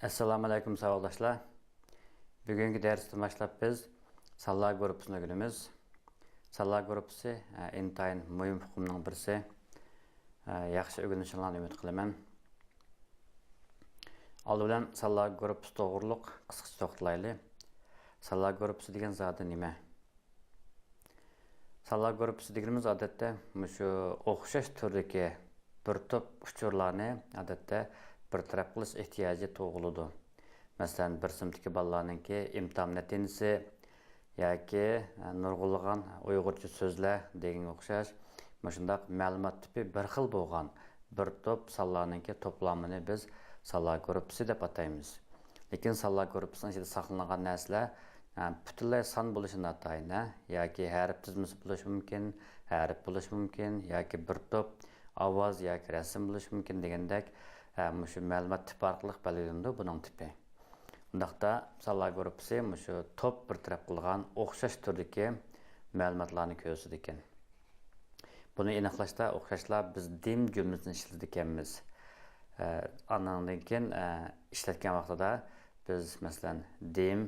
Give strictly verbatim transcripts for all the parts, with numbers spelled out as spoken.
ئەسسالامۇئەلەيكۇم، ساۋاقداشلار. بۈگۈنكى دەرستىن باشلاپ بىز سانلار گۇرۇپپىسىنى ئۆگىنىمىز. سانلار گۇرۇپپىسى، ئە، ئىنتايىن مۇھىم ئۇقۇمنىڭ بىرسى. ئە، ياخشى ئۆگىنىشىڭلارنى ئۈمىد قىلىمەن. ئالدى بىلەن سانلار گۇرۇپپىسى توغرۇلۇق قىسقىچە توختىلايلى. سانلار گۇرۇپپىسى دېگەن زادى نېمە؟ سانلار گۇرۇپپىسى دېگىنىمىز، ئادەتتە، مۇشۇ ئوخشاش تۈردىكى بىر توپ ئۇچۇرلارنى، ئادەتتە، بىر تەرەپ قىلىش ئېھتىياجى تۇغۇلىدۇ. مەسىلەن، بىر سىنىپتىكى بالىلارنىڭكى ئىمتىھان نەتىجىسى ياكى، ئە، نۇرغۇنلىغان ئۇيغۇرچە سۆزلەر دېگەنگە ئوخشاش مۇشۇنداق مەلۇمات تىپى بىر خىل بولغان بىر توپ سانلارنىڭكى توپلامىنى بىز سانلار گۇرۇپپىسى دەپ ئاتايمىز. لېكىن سانلار گۇرۇپپىسىنىڭ ئىچىدە ساقلانغان نەرسىلەر، ئە، پۈتۈنلەي سان بولۇشى ناتايىن، ھە؟ ياكى ھەرپ تىزمىسى بولۇشى مۇمكىن، ھەرپ بولۇشى مۇمكىن، ياكى بىر توپ ئاۋاز ياكى رەسىم بولۇشى مۇمكىن دېگەندەك، ئە، مۇشۇ مەلۇمات تىپى ئارقىلىق بەلگىلىنىدۇ بۇنىڭ تىپى. ئۇنداقتا سانلار گۇرۇپپىسى مۇشۇ توپ بىر تەرەپ قىلغان ئوخشاش تۈردىكى مەلۇماتلارنى كۆرسىتىدىكەن. بۇنى ئېنىقلاشتا ئوخشاشلا بىز دىم جۈملىسىنى ئىشلىتىدىكەنمىز. ئە، ئانىڭدىن كېيىن، ئە، ئىشلەتكەن ۋاقتىدا بىز، مەسىلەن، دىم،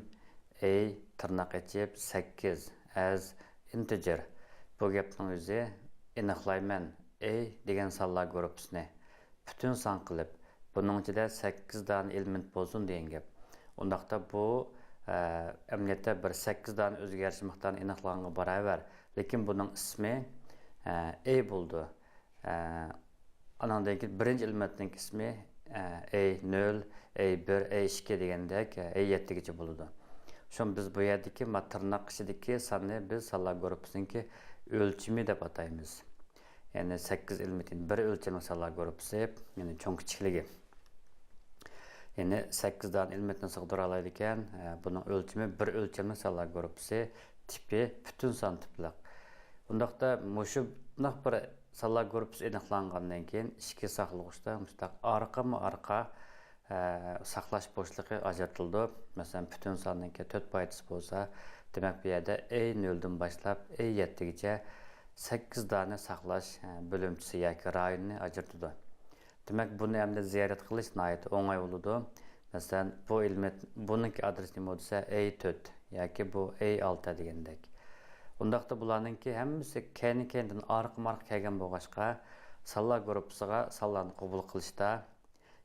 ئەي، تىرناق ئېچىپ، سەككىز، ئەز، ئىنتېجېر. بۇ گەپنىڭ ئۆزى ئېنىقلايمەن، ئەي دېگەن سانلار گۇرۇپپىسىنى پۈتۈن سان قىلىپ، بۇنىڭ ئىچىدە سەككىز دانە ئېلېمېنت بولسۇن دېگەن گەپ. ئۇنداقتا بۇ، ئە، ئەمەلىيەتتە بىر سەككىز دانە ئۆزگەرتىش مىقدارىنى ئېنىقلىغانغا باراۋەر. لېكىن بۇنىڭ ئىسمى، ئە، ئەي بولىدۇ. ئە، ئانىڭدىن كېيىن بىرىنچى ئېلېمېنتنىڭ ئىسمى، ئە، ئەي نۆل، ئەي بىر، ئەي ئىككى دېگەندەك، ئە، ئەي يەتتىگىچە بولىدۇ. شۇڭا بىز بۇ يەردىكى ما تىرناق ئىچىدىكى ساننى بىز سانلار گۇرۇپپىسىنىڭكى ئۆلچىمى دەپ ئاتايمىز. يەنى سەككىز ئېلېمېنت، بىر ئۆلچەملىك سانلار گۇرۇپپىسى، يەنى چوڭ كىچىكلىكى. يەنى سەككىز دانە ئېلېمېنتنى سىغدۇرالايدىكەن، ئە، بۇنىڭ ئۆلچىمى بىر ئۆلچەملىك سانلار گۇرۇپپىسى، تىپى پۈتۈن سان تىپلىق. ئۇنداقتا مۇشۇنداق بىر سانلار گۇرۇپپىسى ئېنىقلانغاندىن كېيىن ئىچكى ساقلىغۇچتا مۇشۇنداق ئارقىمۇ ئارقا، ئە، ساقلاش بوشلۇقى ئاجرىتىلىدۇ. مەسىلەن، پۈتۈن ساننىڭكى تۆت پايدىسى بولسا، دېمەك، بۇ يەردە ئەي نۆلدىن باشلاپ ئەي يەتتىگىچە سەككىز دانە ساقلاش، ئە، بۆلۈمچىسى ياكى رايونىنى ئاجرىتىدۇ. دېمەك، بۇنى ئەمدى زىيارەت قىلىش ناھايىتى ئوڭاي بولىدۇ. مەسىلەن، بۇ ئېلېمېنت، بۇنىڭكى ئادرېسى نېمە دېسە، ئەي تۆت ياكى بۇ ئەي ئالتە دېگەندەك. ئۇنداقتا بۇلارنىڭكى ھەممىسى كەينى-كەينىدىن ئارقىمۇ ئارقا كەلگەن بولغاچقا، سانلار گۇرۇپپىسىغا سانلارنى قوبۇل قىلىشتا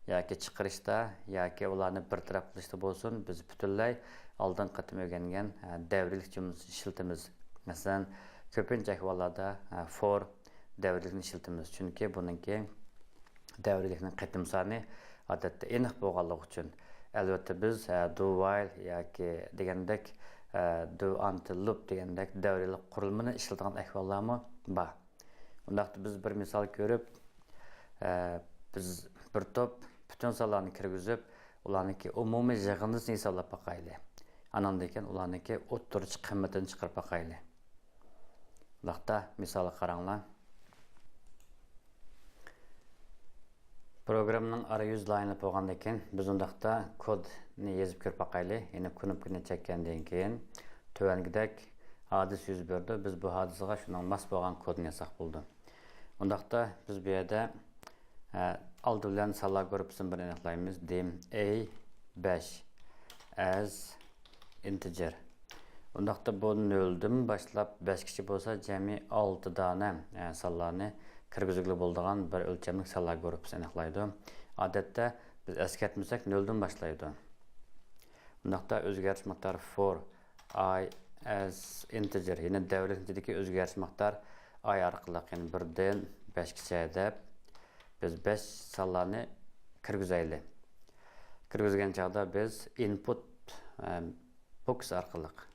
ياكى چىقىرىشتا ياكى ئۇلارنى بىر تەرەپ قىلىشتا بولسۇن، بىز پۈتۈنلەي ئالدىنقى قېتىم ئۆگەنگەن، ئە، دەۋرىيلىك جۈملىسىنى ئىشلىتىمىز. مەسىلەن، كۆپىنچە ئەھۋاللاردا، ئە، فور دەۋرىيلىكنى ئىشلىتىمىز، چۈنكى بۇنىڭكى دەۋرىيلىكنىڭ قېتىم سانى، ئادەتتە، ئېنىق بولغانلىقى ئۈچۈن. ئەلۋەتتە، بىز، ئە، do while ياكى دېگەندەك، ئە، do until loop دېگەندەك دەۋرىيلىك قۇرۇلمىنى ئىشلىتىدىغان ئەھۋاللارمۇ بار. ئۇنداقتا بىز بىر مىسال كۆرۈپ، ئە، بىز بىر توپ پۈتۈن سانلارنى كىرگۈزۈپ، ئۇلارنىڭكى ئومۇمىي يىغىندىسىنى ھېسابلاپ باقايلى. ئاناندىن كېيىن ئۇلارنىڭكى ئوتتۇرىچە قىممىتىنى چىقىرىپ باقايلى. ئۇنداقتا مىسالغا قاراڭلار. پروگراممىنىڭ ئارا يۈز لايىنى بولغاندىن كېيىن، بىز ئۇنداقتا كودنى يېزىپ كۆرۈپ باقايلى. يەنى كۇنۇپكىنى چەككەندىن كېيىن، تۆۋەنگىدەك ھادىسە يۈز بېرىدۇ. بىز بۇ ھادىسىغا شۇنىڭ ماس بولغان كودنى يازساق بولىدۇ. ئۇنداقتا بىز بۇ يەردە، ئە، ئالدى بىلەن سانلار گۇرۇپپىسىنى بىر ئېنىقلايمىز. دىم ئەي بەش ئەز ئىنتېجېر. ئۇنداقتا بۇ نۆلدىن باشلاپ بەشكىچە بولسا جەمئىي ئالتە دانە، ئە، سانلارنى كىرگۈزگىلى بولىدىغان بىر ئۆلچەملىك سانلار گۇرۇپپىسى ئېنىقلايدۇ. ئادەتتە بىز ئەسكەرتمىسەك نۆلدىن باشلايدۇ. ئۇنداقتا ئۆزگەرتىش مىقدارى فور ئاي ئەز ئىنتېجېر، يەنى دەۋرىيلىك ئىچىدىكى ئۆزگەرتىش مىقدار ئاي ئارقىلىق، يەنى بىردىن بەشكىچە دەپ، بىز بەش سانلارنى كىرگۈزەيلى. كىرگۈزگەن چاغدا بىز ئىنپۇت، ئە، بوكس ئارقىلىق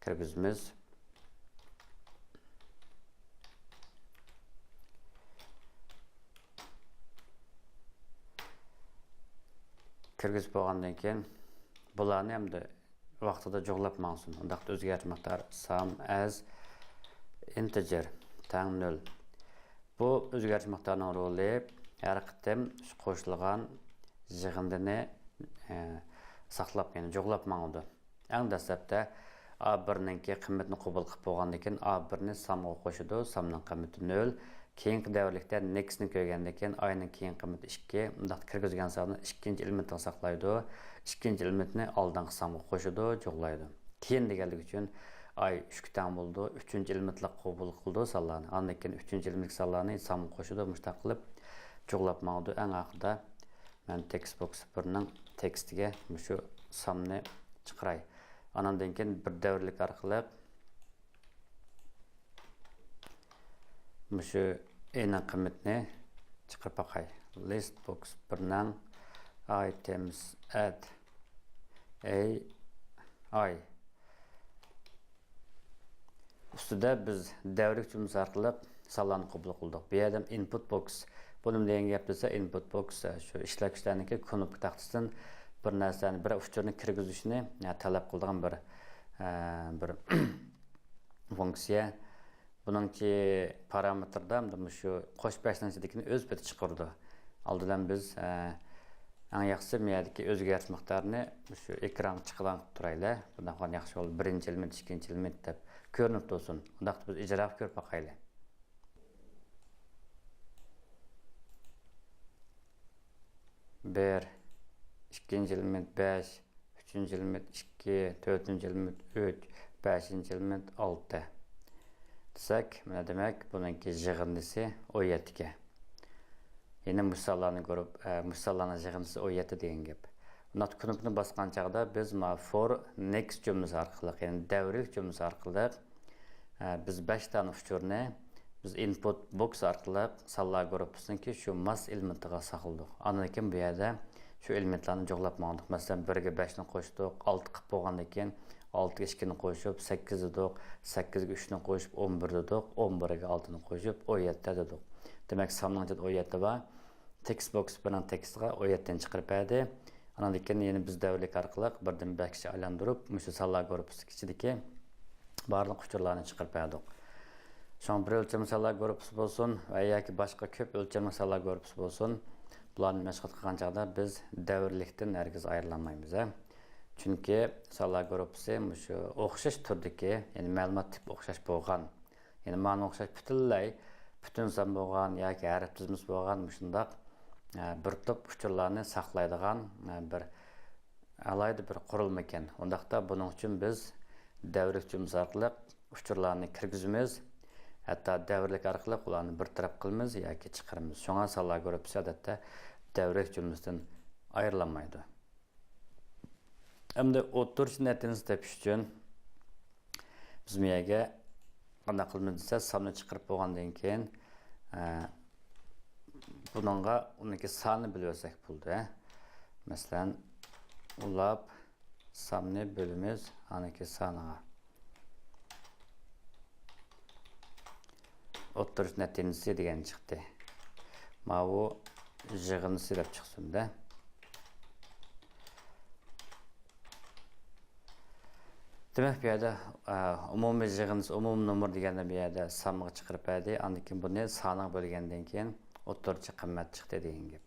كىرگۈزىمىز. كىرگۈزۈپ بولغاندىن كېيىن، بۇلارنى ئەمدى ۋاقتىدا جۇغلاپ ماڭسۇن. ئۇنداقتا ئۆزگەرتىش مىقدار سام ئەز ئىنتېجېر تەڭ نۆل. بۇ ئۆزگەرتىش مىقدارىنىڭ رولى ھەر قېتىم شۇ قوشۇلغان يىغىندىنى، ئە، ساقلاپ، يەنى جۇغلاپ ماڭىدۇ. ئەڭ دەسلەپتە ئا بىرنىڭكى قىممىتىنى قوبۇل قىلىپ بولغاندىن كېيىن، ئا بىرنى سامغا قوشىدۇ، سامنىڭ قىممىتى نۆل. كېيىنكى دەۋرلىكتە نېكىستنى كۆرگەندىن كېيىن، ئاينىڭ كېيىنكى قىممىتى ئىككى، مۇنداق كىرگۈزگەن ساننى ئىككىنچى ئېلېمېنتىغا ساقلايدۇ، ئىككىنچى ئېلېمېنتنى ئالدىنقى سانغا قوشىدۇ، جۇغلايدۇ. كېيىن دېگەنلىكى ئۈچۈن ئاي ئۈچكە تەڭ بولىدۇ، ئۈچىنچى ئېلېمېنتلىق قوبۇل قىلىدۇ سانلارنى. ئاندىن كېيىن ئۈچىنچى ئېلېمېنتلىك سانلارنى سانغا قوشىدۇ، مۇشۇنداق قىلىپ جۇغلاپ ماڭىدۇ. ئەڭ ئاخىرىدا مەن تېكىست بوكس بىرنىڭ تېكىستىگە مۇشۇ ساننى چىقىراي. ئاناندىن كېيىن بىر دەۋرلىك ئارقىلىق مۇشۇ ئېنىڭ قىممىتىنى چىقىرىپ باقاي. لىست بوكس بىرنىڭ ئايتېمس ئەت ئەي ئاي ئۈستىدە بىز دەۋرلىك جۈملىسى ئارقىلىق سانلارنى قوبۇل قىلدۇق. بۇ يەردە ئىنپۇت بوكس. بۇ نېمە دېگەن گەپ دېسە، ئىنپۇت بوكس، شۇ ئىشلەتكۈچىلەرنىڭكى كۇنۇپكا تاختىسىدىن بىر نەرسىنى، بىر ئۇچۇرنى كىرگۈزۈشنى، ئە، تەلەپ قىلىدىغان بىر، ئە، بىر فۇنكسىيە. بۇنىڭكى پارامېتىردا مۇشۇ قوش بەشنىڭ ئىچىدىكىنى ئۆز پېتى چىقىرىدۇ. ئالدى بىلەن بىز، ئە، ئەڭ ياخشىسى مۇ يەردىكى ئۆزگەرتىش مىقدارىنى مۇشۇ ئېكرانغا چىقىدىغان قىلىپ تۇرايلى. بۇنداق بولغان ياخشى بولدى. بىرىنچى ئېلېمېنت، ئىككىنچى ئېلېمېنت دەپ كۆرۈنۈپ تۇرسۇن. ئۇنداقتا بىز ئىجرا قىلىپ كۆرۈپ باقايلى. بىر، ئىككىنچى ئېلېمېنت بەش، ئۈچىنچى ئېلېمېنت ئىككى، تۆتىنچى ئېلېمېنت ئۈچ، بەشىنچى ئېلېمېنت ئالتە دېسەك، مانا دېمەك، بۇنىڭكى يىغىندىسى ئون يەتتە ئىكەن. يەنى مۇشۇ سانلارنى كۆرۈپ، ئە، مۇشۇ سانلارنىڭ يىغىندىسى ئون يەتتە دېگەن گەپ. بۇنداق كۇنۇپكىنى باسقان چاغدا بىز ما فور نېكىست جۈملىسى ئارقىلىق، يەنى دەۋرلىك جۈملىسى ئارقىلىق، ئە، بىز بەش دانە ئۇچۇرنى بىز ئىنپۇت بوكس ئارقىلىق سانلار گۇرۇپپىسىنىڭكى شۇ ماس ئېلېمېنتىغا ساقلىدۇق. ئاندىن كېيىن بۇ يەردە شۇ ئېلېمېنتلارنى جۇغلاپ ماڭدۇق. مەسىلەن، بىرگە بەشنى قوشتۇق، ئالتە قىلىپ بولغاندىن كېيىن، ئالتىگە ئىككىنى قوشۇپ، سەككىز دېدۇق، سەككىزگە ئۈچنى قوشۇپ، ئون بىر دېدۇق، ئون بىرگە ئالتىنى قوشۇپ، ئون يەتتە دېدۇق. دېمەك، ساننىڭ ئىچىدە ئون يەتتە بار. تېكىست بوكس بىرنىڭ تېكىستىغا ئون يەتتىنى چىقىرىپ بەردى. ئاناندىن كېيىن يەنە بىز دەۋرلىك ئارقىلىق بىردىن بەشكىچە ئايلاندۇرۇپ، مۇشۇ سانلار گۇرۇپپىسى ئىچىدىكى بارلىق ئۇچۇرلارنى چىقىرىپ بەردۇق. شۇڭا بىر ئۆلچەملىك سانلار گۇرۇپپىسى بولسۇن ۋە ياكى باشقا كۆپ ئۆلچەملىك سانلار گۇرۇپپىسى بولسۇن، بۇلارنى مەشغۇل قىلغان چاغدا بىز دەۋرلىكتىن ھەرگىز ئايرىلالمايمىز، ھە. چۈنكى سانلار گۇرۇپپىسى مۇشۇ ئوخشاش تۈردىكى، يەنى مەلۇمات تىپى ئوخشاش بولغان، يەنى مانا ئوخشاش پۈتۈنلەي، پۈتۈن سان بولغان ياكى ھەرپ تىزمىسى بولغان مۇشۇنداق، ئە، بىر توپ ئۇچۇرلارنى ساقلايدىغان، ئە، بىر ئالاھىدە بىر قۇرۇلما ئىكەن. ئۇنداقتا بۇنىڭ ئۈچۈن بىز دەۋرلىك جۈملىسى ئارقىلىق ئۇچۇرلارنى كىرگۈزىمىز، ھەتتا دەۋرلىك ئارقىلىق ئۇلارنى بىر تەرەپ قىلىمىز ياكى چىقىرىمىز. شۇڭا سانلار گۇرۇپپىسى ئادەتتە دەۋرلىك جۈملىسىدىن ئايرىلالمايدۇ. ئەمدى ئوتتۇرىچە نەتىجىسى تېپىش ئۈچۈن بىز بۇ يەرگە قانداق قىلىمىز دېسە، ساننى چىقىرىپ بولغاندىن كېيىن، ئە، بۇنىڭغا ئۇنىڭكى سانىنى بۆلۈۋەتسەك بولىدۇ، ھە. مەسىلەن، ئۇلاپ ساننى بۆلىمىز ئانىڭكى سانىغا. ئوتتۇرىچە نەتىجىسى دېگەن چىقتى. ماۋۇ يىغىندىسى دەپ چىقسۇن-دە. دېمەك، بۇ يەردە، ئە، ئومۇمىي يىغىندىسى، ئومۇمىي نومۇر دېگەننى بۇ يەردە سانغا چىقىرىپ بەردى. ئاندىن كېيىن بۇنى سانغا بۆلگەندىن كېيىن ئوتتۇرىچە قىممەت چىقتى دېگەن گەپ.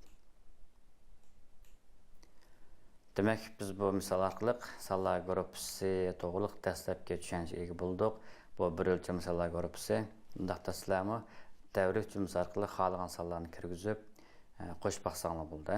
دېمەك، بىز بۇ مىسال ئارقىلىق سانلار گۇرۇپپىسى توغرۇلۇق دەسلەپكى چۈشەنچىگە ئىگە بولدۇق. بۇ بىر ئۆلچەم سانلار گۇرۇپپىسى. ئۇنداقتا سىلەرمۇ دەۋرلىك جۈملىسى ئارقىلىق خالىغان سانلارنى كىرگۈزۈپ، ئە، قوشۇپ باقساڭلار بولدى.